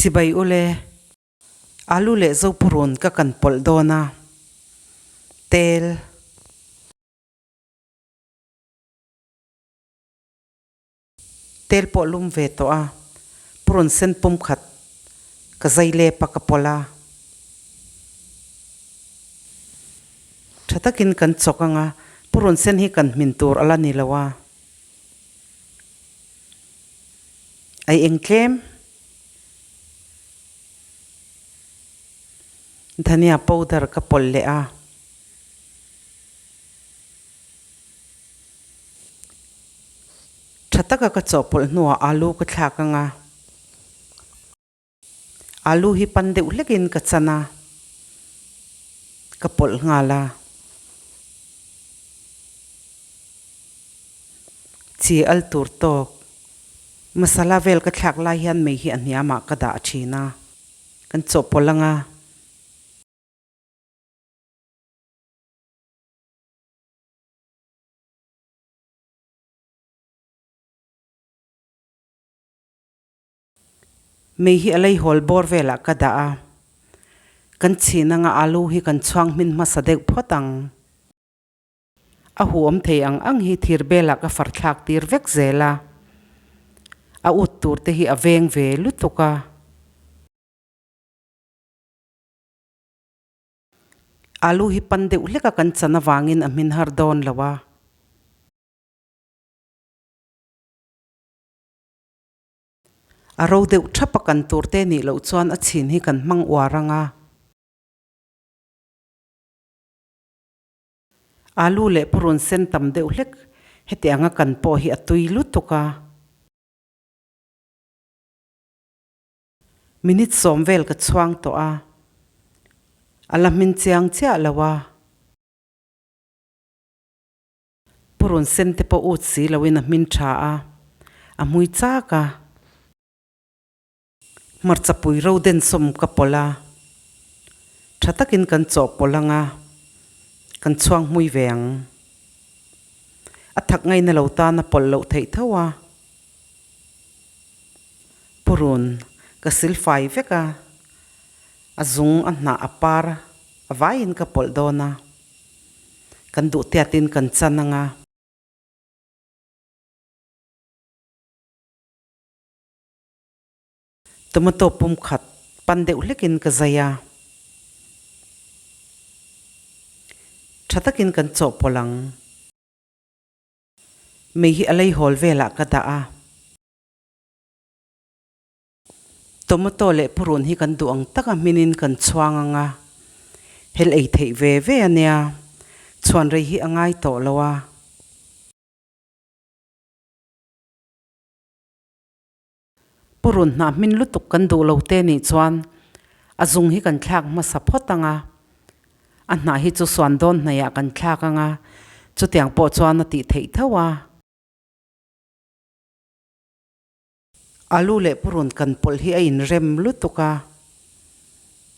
Chibai ule, alu leh zopurun ka kan pawlh dawn a, tel. Tel pawh lum ve tawh a, purun sen pum khat ka zai lep a ka pawlh a. Tha takin kan chawk ang a, purun sen hi kan hmin tur a la ni lo a. Ai eng tlem? Dhania powder ka pawlh leh a. Tha taka ka chawhpawlh hnuah alu ka thlak ang a, alu hi pan deuh hlekin ka chan a, ka pawlh nghal a. Chi al tur tawk masala vel ka thlak lai hian mei hi a hniamah ka dah thin a, kan chawhpawlh ang a. Mei hi a leihawl bawr velah ka dah a, kan chhin anga alu hi kan chhuang hmin hmasa deuh phawt ang. A hu awm thei ang ang hi thir belah ka far thlak tir vek zel a, a ut tur te hi a veng ve lutuk a. Alu hi pan deuh hlek a kan chan avangin a hmin har dawn lo a. A ro deuh thap a kan tur te nih loh chuan a chhin hi kan hmang uar ang a. Alu leh purun sen tam deuh hlek heti anga kan pawh hi a tui lutuk a. Minute sawm vel ka chhuang tawh a, a la hmin chiang chiah lo a. Purun sen te pawh ut si loin a hmin tha a, a hmui chak a. Hmarcha pui ro den sawm ka pawlh a, tha takin kan chawhpawlh ang a, kan chhuang hmui ve ang. A thak ngaina lo tan a pawlh loh theih tho a. Purun ka sil fai vek a, a zung a hnah a par a vaiin ka pawlh dawn a, kan duh tiatin kan chan ang a. Tomato pum khat pan deuh hlekin ka zai a, tha takin kan chawhpawlh ang. Mei hi a leihawl velah ka dah a. Tomato leh purun hi kan duh ang taka hminin kan chhuang ang a, hel ei theih ve ve a nia, chhuan rei hi a ngai tawh lo a. Purun hnah hmin lutuk kan duh lo te nih chuan a zung hi kan thlak hmasa phawt ang a, a hnah hi chu suan dawn hnaihah kan thlak ang a, chutiang pawh chuan a tih theih tho a. Alu leh purun kan pawlh hi a inrem lutuk a,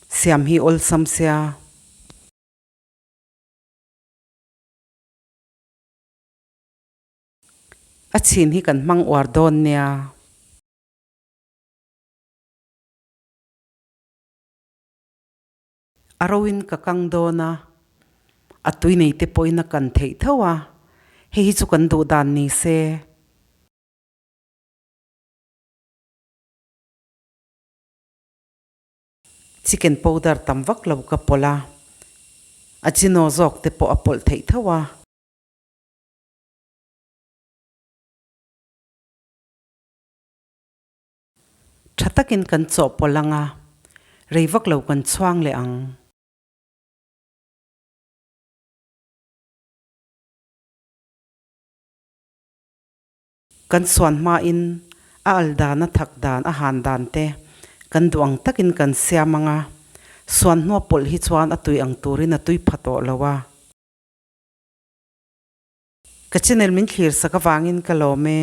siam hi awlsam sia. A chhin hi kan hmang uar dawn nia. A roin ka kang dawn a, a tui nei te pawhin a kan theih tho a, hei hi chu kan duh dan ni se. Chicken powder tam vak lo ka pawlh a, ajino zawk te pawh a pawlh theih tho a. Tha takin kan chawhpawlh ang a, rei vak lo kan chhuang leh ang. Kan suan hmain a al dan, a thak dan, a han dan te kan duh ang takin kan siam ang a, suan hnua pawlh hi chuan a tui ang turin a tui pha tawh lo a. Ka channel min thlir sak avangin ka lawm e.